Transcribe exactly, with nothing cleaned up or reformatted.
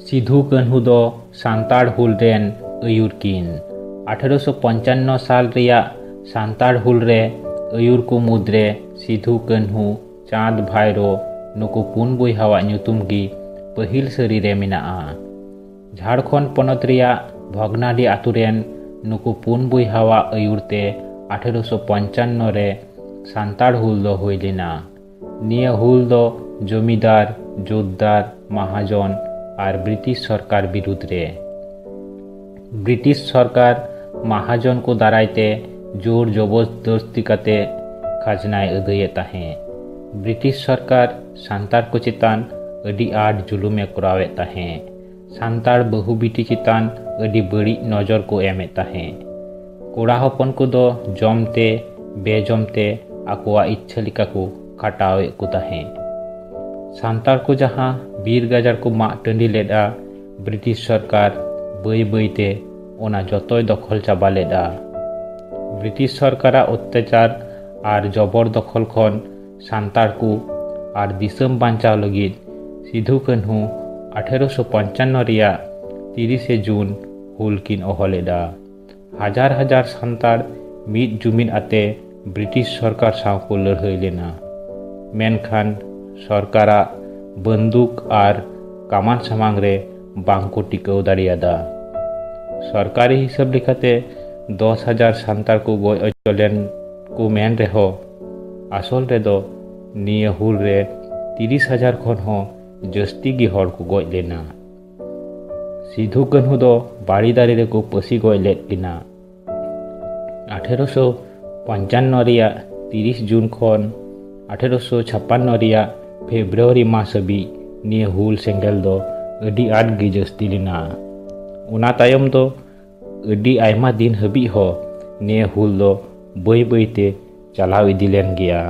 ᱥᱤᱫᱷᱩ ᱠᱟᱹᱱᱦᱩ ᱫᱚ ᱥᱟᱱᱛᱟᱲ ᱦᱩᱞ ᱨᱮᱱ ᱟᱹᱭᱩᱨ ᱠᱤᱱ᱾ ᱟᱴᱷᱮᱨᱚᱥᱚ ᱯᱚᱧᱪᱟᱱᱱᱚ ᱥᱟᱞ ᱨᱮᱭᱟᱜ ᱥᱟᱱᱛᱟᱲ ᱦᱩᱞ ᱨᱮ ᱟᱹᱭᱩᱨ ᱠᱚ ᱢᱩᱫᱽᱨᱮ ᱥᱤᱫᱷᱩ ᱠᱟᱹᱱᱦᱩ, ᱪᱟᱸᱫᱽ ᱵᱷᱟᱭᱨᱳ, ᱱᱩᱠᱩ ᱯᱩᱱ ᱵᱚᱭᱦᱟᱣᱟᱜ ᱧᱩᱛᱩᱢ ᱜᱮ ᱯᱟᱹᱦᱤᱞ ᱥᱟᱹᱨᱤ ᱨᱮ ᱢᱮᱱᱟᱜᱼᱟ᱾ ᱡᱷᱟᱲᱠᱷᱚᱸᱰ ᱯᱚᱱᱚᱛ ᱨᱮᱭᱟᱜ ᱵᱷᱚᱜᱽᱱᱟᱰᱤ ᱟᱛᱳ ᱨᱮᱱ ᱱᱩᱠᱩ ᱯᱩᱱ ᱵᱚᱭᱦᱟᱣᱟᱜ ᱟᱹᱭᱩᱨ ᱛᱮ ᱟᱴᱷᱮᱨᱚᱥᱚ ᱯᱚᱧᱪᱟᱱᱱᱚ ᱨᱮ ᱥᱟᱱᱛᱟᱲ ᱦᱩᱞ ᱫᱚ ᱦᱩᱭ ᱞᱮᱱᱟ᱾ ᱱᱤᱭᱟᱹ ᱦᱩᱞ ᱫᱚ ᱡᱚᱢᱤᱫᱟᱨ, ᱡᱳᱛᱫᱟᱨ, ᱢᱟᱦᱟᱡᱚᱱ ᱟᱨ ᱵᱨᱤᱴᱤᱥ ᱥᱚᱨᱠᱟᱨ ᱵᱤᱨᱩᱫᱽ ᱨᱮ᱾ ᱵᱨᱤᱴᱤᱥ ᱥᱚᱨᱠᱟᱨ ᱢᱟᱦᱟᱡᱚᱱ ᱠᱚ ᱫᱟᱨᱟᱭ ᱛᱮ ᱡᱳᱨ ᱡᱚᱵᱚᱨᱫᱚᱥᱛᱤ ᱠᱟᱛᱮ ᱠᱷᱟᱡᱽᱱᱟᱭ ᱟᱹᱫᱟᱹᱭᱮᱫ ᱛᱟᱦᱮᱸ᱾ ᱵᱨᱤᱴᱤᱥ ᱥᱚᱨᱠᱟᱨ ᱥᱟᱱᱛᱟᱲ ᱠᱚ ᱪᱮᱛᱟᱱ ᱟᱹᱰᱤ ᱟᱸᱴ ᱡᱩᱞᱩᱢᱮ ᱠᱚᱨᱟᱣᱮᱫ ᱛᱟᱦᱮᱸ᱾ ᱥᱟᱱᱛᱟᱲ ᱵᱟᱹᱦᱩ ᱵᱤᱴᱤ ᱪᱮᱛᱟᱱ ᱟᱹᱰᱤ ᱵᱟᱹᱲᱤᱡ ᱱᱚᱡᱚᱨ ᱠᱚ ᱮᱢᱮᱫ ᱛᱟᱦᱮᱸ᱾ ᱠᱚᱲᱟ ᱦᱚᱯᱚᱱ ᱠᱚᱫᱚ ᱡᱚᱢ ᱛᱮ ᱵᱮᱡᱚᱢ ᱛᱮ ᱟᱠᱚᱣᱟᱜ ᱤᱪᱪᱷᱟᱹ ᱞᱮᱠᱟ ᱠᱚ ᱠᱷᱟᱴᱟᱣᱮᱫ ᱠᱚ ᱛᱟᱦᱮᱸ᱾ ᱥᱟᱱᱛᱟᱲ ᱠᱚ ᱡᱟᱦᱟᱸ ᱵᱤᱨ ᱜᱟᱡᱟᱲ ᱠᱚ ᱢᱟᱜ ᱴᱟᱺᱰᱤ ᱞᱮᱫᱼᱟ, ᱵᱨᱤᱴᱤᱥ ᱥᱚᱨᱠᱟᱨ ᱵᱟᱹᱭ ᱵᱟᱹᱭ ᱛᱮ ᱚᱱᱟ ᱡᱚᱛᱚᱭ ᱫᱚᱠᱷᱚᱞ ᱪᱟᱵᱟ ᱞᱮᱫᱼᱟ᱾ ᱵᱨᱤᱴᱤᱥ ᱥᱚᱨᱠᱟᱨᱟᱜ ᱚᱛᱛᱟᱪᱟᱨ ᱟᱨ ᱡᱚᱵᱚᱨ ᱫᱚᱠᱷᱚᱞ ᱠᱷᱚᱱ ᱥᱟᱱᱛᱟᱲ ᱠᱚ ᱟᱨ ᱫᱤᱥᱚᱢ ᱵᱟᱧᱪᱟᱣ ᱞᱟᱹᱜᱤᱫ ᱥᱤᱫᱷᱩ ᱠᱟᱹᱱᱦᱩ ᱟᱴᱷᱮᱨᱚᱥᱚ ᱯᱚᱧᱪᱟᱱᱱᱚ ᱨᱮᱭᱟᱜ ᱛᱤᱨᱤᱥᱮ ᱡᱩᱱ ᱦᱩᱞ ᱠᱤᱱ ᱦᱚᱦᱚ ᱞᱮᱫᱼᱟ᱾ ᱦᱟᱡᱟᱨ ᱦᱟᱡᱟᱨ ᱥᱟᱱᱛᱟᱲ ᱢᱤᱫ ᱡᱩᱢᱤᱫ ᱟᱛᱮ ᱵᱨᱤᱴᱤᱥ ᱥᱚᱨᱠᱟᱨ ᱥᱟᱶ ᱠᱚ ᱞᱟᱹᱲᱦᱟᱹᱭ ᱞᱮᱱᱟ, ᱢᱮᱱᱠᱷᱟᱱ ᱥᱚᱨᱠᱟᱨᱟᱜ ᱵᱟᱱᱫᱩᱠ ᱟᱨ ᱠᱟᱢᱟᱱ ᱥᱟᱢᱟᱝ ᱨᱮ ᱵᱟᱝ ᱠᱚ ᱴᱤᱠᱟᱹᱣ ᱫᱟᱲᱮᱭᱟᱫᱟ᱾ ᱥᱚᱨᱠᱟᱨᱤ ᱦᱤᱥᱟᱹᱵ ᱞᱮᱠᱟᱛᱮ ᱫᱚᱥ ᱦᱟᱡᱟᱨ ᱥᱟᱱᱛᱟᱲ ᱠᱚ ᱜᱚᱡ ᱦᱚᱪᱚ ᱞᱮᱱ ᱠᱚ ᱢᱮᱱ ᱨᱮᱦᱚᱸ, ᱟᱥᱚᱞ ᱨᱮᱫᱚ ᱱᱤᱭᱟᱹ ᱦᱩᱞ ᱨᱮ ᱛᱤᱨᱤᱥ ᱦᱟᱡᱟᱨ ᱠᱷᱚᱱ ᱦᱚᱸ ᱡᱟᱹᱥᱛᱤ ᱜᱮ ᱦᱚᱲ ᱠᱚ ᱜᱚᱡ ᱞᱮᱱᱟ᱾ ᱥᱤᱫᱷᱩ ᱠᱟᱹᱱᱦᱩ ᱫᱚ ᱵᱟᱲᱤ ᱫᱟᱨᱮ ᱨᱮᱠᱚ ᱯᱟᱹᱥᱤ ᱜᱚᱡ ᱞᱮᱫ ᱠᱤᱱᱟ᱾ ᱟᱴᱷᱮᱨᱚᱥᱚ ᱯᱚᱧᱪᱟᱱᱱᱚ ᱨᱮᱭᱟᱜ ᱛᱤᱨᱤᱥ ᱡᱩᱱ ᱠᱷᱚᱱ ᱟᱴᱷᱮᱨᱚᱥᱚ ᱪᱷᱟᱯᱟᱱᱱᱚ ᱨᱮᱭᱟᱜ ᱯᱷᱮᱵᱽᱨᱩᱣᱟᱨᱤ ᱢᱟᱥ ᱦᱟᱹᱵᱤᱡ ᱱᱤᱭᱟᱹ ᱦᱩᱞ ᱥᱮᱸᱜᱮᱞ ᱫᱚ ᱟᱹᱰᱤ ᱟᱸᱴ ᱜᱮ ᱡᱟᱹᱥᱛᱤ ᱞᱮᱱᱟ᱾ ᱚᱱᱟ ᱛᱟᱭᱚᱢ ᱫᱚ ᱟᱹᱰᱤ ᱟᱭᱢᱟ ᱫᱤᱱ ᱦᱟᱹᱵᱤᱡ ᱦᱚᱸ ᱱᱤᱭᱟᱹ ᱦᱩᱞ ᱫᱚ ᱵᱟᱹᱭ ᱵᱟᱹᱭ ᱛᱮ ᱪᱟᱞᱟᱣ ᱤᱫᱤ ᱞᱮᱱ ᱜᱮᱭᱟ᱾